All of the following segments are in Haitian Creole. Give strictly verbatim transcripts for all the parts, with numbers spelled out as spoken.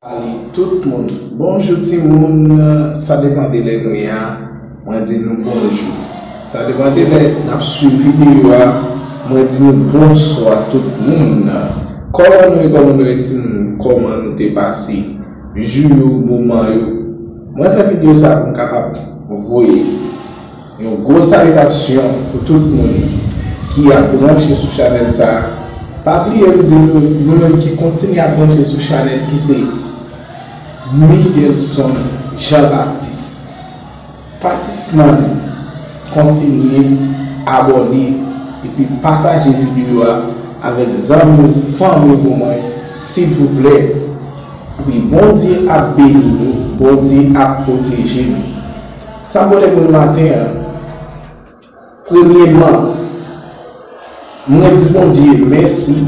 Salut tout moun. Bonjou timoun. Sa depann de lè nou ye a, mwen di nou bonjou. Sa depann de lè n ap swiv videyo a, mwen di nou bonswa tout moun. Kòman nou ye, kòman nou ye timoun? Kòman nou te pase jou yo, moman yo? Mwen fè videyo sa pou m kapab voye yon gwo salitasyon pou tout moun ki ap branche sou chanèl sa a. Pa bliye m di nou, nou menm ki kontinye ap branche sou chanèl ki se Miguelson Jean Baptiste. Pasisman kontinye abòne epi pataje videyo a avèk zanmi w, fanmi w pou mwen, silvouplè. Epi Bondye ap beni nou, Bondye ap pwoteje nou. Sa m vle pou nou maten an, premyeman, mwen di Bondye mèsi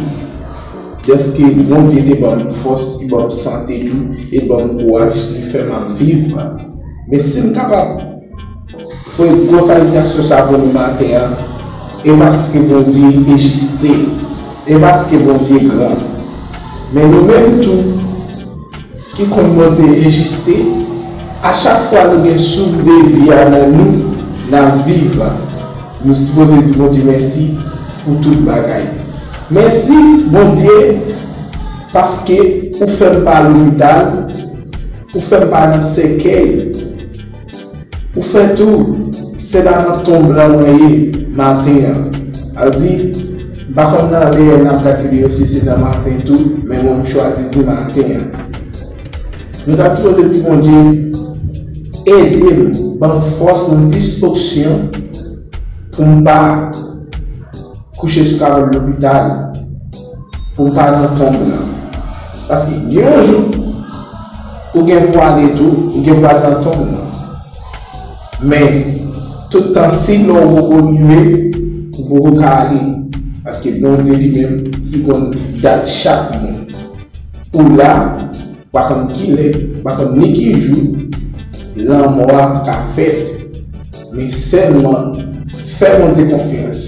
dèske Bondye te ban m fòs, li ban m sante tou, e ban m kouraj, li fè m ap viv. Men si m kapab voye gwo salitasyon sa pou nou maten an, e paske Bondye egziste, e paske Bondye gran. Men nou menm tou, ki konn Bondye egziste, a chak fwa nou gen souf de vi a nan nou, n ap viv, nou sipoze di Bondye mèsi pou tout bagay. Mèsi, Bondye, paske ou fè m pa lopital, ou fè m pa nan sèkèy, ou fè tou, se pa nan tonb lan mwen ye maten an. Sa vle di, m pa konn nan lè n ap gad videyo si se nan maten tou, men mwen m chwazi di maten an. Nou ta sipoze di Bondye, ede m, ban m fòs, ban m plis onksyon pou m pa kouche sou kado lopital, pou m pa nan tonb lan. Paske gen yon jou, ou gen pou ale tou, ou gen pou al nan tonb lan. Men, tout tan, si lè w poko rive, ou poko ka ale. Paske Bondye li menm, li konn dat chak moun. Ou la, ou pa konn ki lè, ou pa konn ni ki jou, lanmò a ka fèt. Men sèlman, fè Bondye konfyans.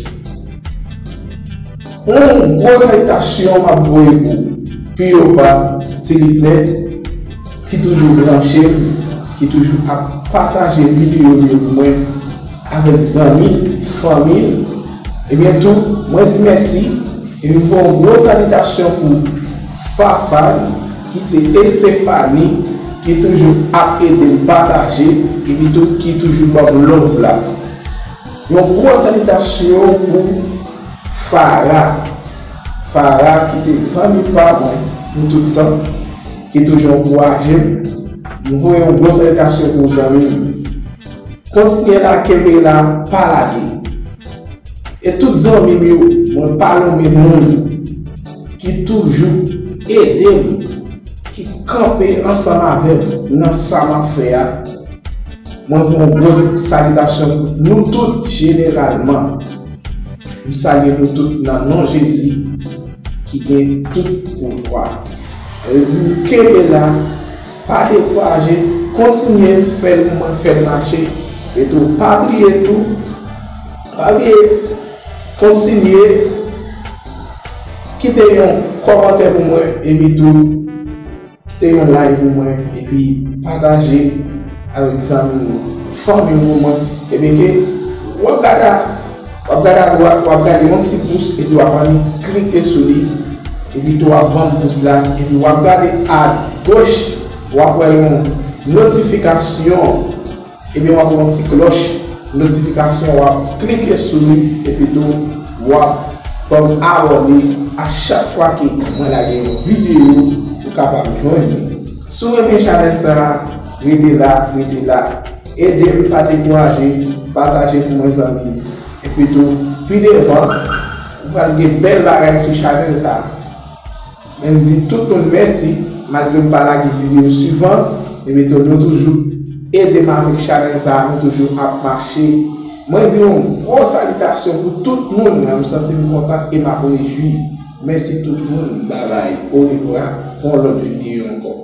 Yon gwo salitasyon m ap voye pou Piyopa Ti Litnè, ki toujou branche m, ki toujou ap pataje videyo m yo pou mwen avèk zanmi, fanmi. Ebyen tou, mwen di mèsi, epi m voye yon gwo salitasyon pou Fafan, ki se Estefani, ki toujou ap ede m pataje, epi tou ki toujou ban m love la. Yon gwo salitasyon pou Fara. Fara ki se zanmi pa mwen pou tout tan, ki toujou ankouraje m. M voye yon gwo salitasyon pou zanmi m. Kontinye la, kenbe la, pa lage. E tout zanmi m yo, mwen pa nonmen moun ki toujou ede m, ki kanpe ansanm avè m nan sa m ap fè a. Mwen voye yon gwo salitasyon pou nou tout jeneralman. M salye nou tout nan non Jezi ki gen tout pouvwa. Sa vle di, kenbe la, pa dekouraje, kontinye fè l pou mwen, fè l mache. E tou, pa bliye tou, pa bliye kontinye kite yon kòmantè pou mwen, epi tou kite yon like pou mwen, epi pataje avèk zanmi w, fanmi w pou mwen, epi ke w ap gade a, w ap gade a dwat, w ap gade yon ti pous, epi w ap annik klike sou li, epi tou w ap ban m pous la, epi w ap gade a goch, w ap wè yon notifikasyon. Ebyen, w ap wè yon ti klòch notifikasyon, w ap klike sou li, epi tou, w ap ban m abòne a chak fwa ke mwen lage yon videyo, ou kapab jwenn li. Si w renmen chanèl sa a, rete la, rete la. Ede m, pa dekouraje, pataje pou mwen, zanmi m. Epi tou, pi devan, ou pral gen bèl bagay sou chanèl sa a. Men m di tout moun mèsi, malgre m pa lage videyo souvan, ebyen tou nou toujou ede m avèk chanèl sa a, nou toujou ap mache. Mwen di yon gwo salitasyon pou tout moun, m santi m kontan e m ap rejwi. Mèsi tout moun, babay, orevwa, pou yon lòt videyo ankò.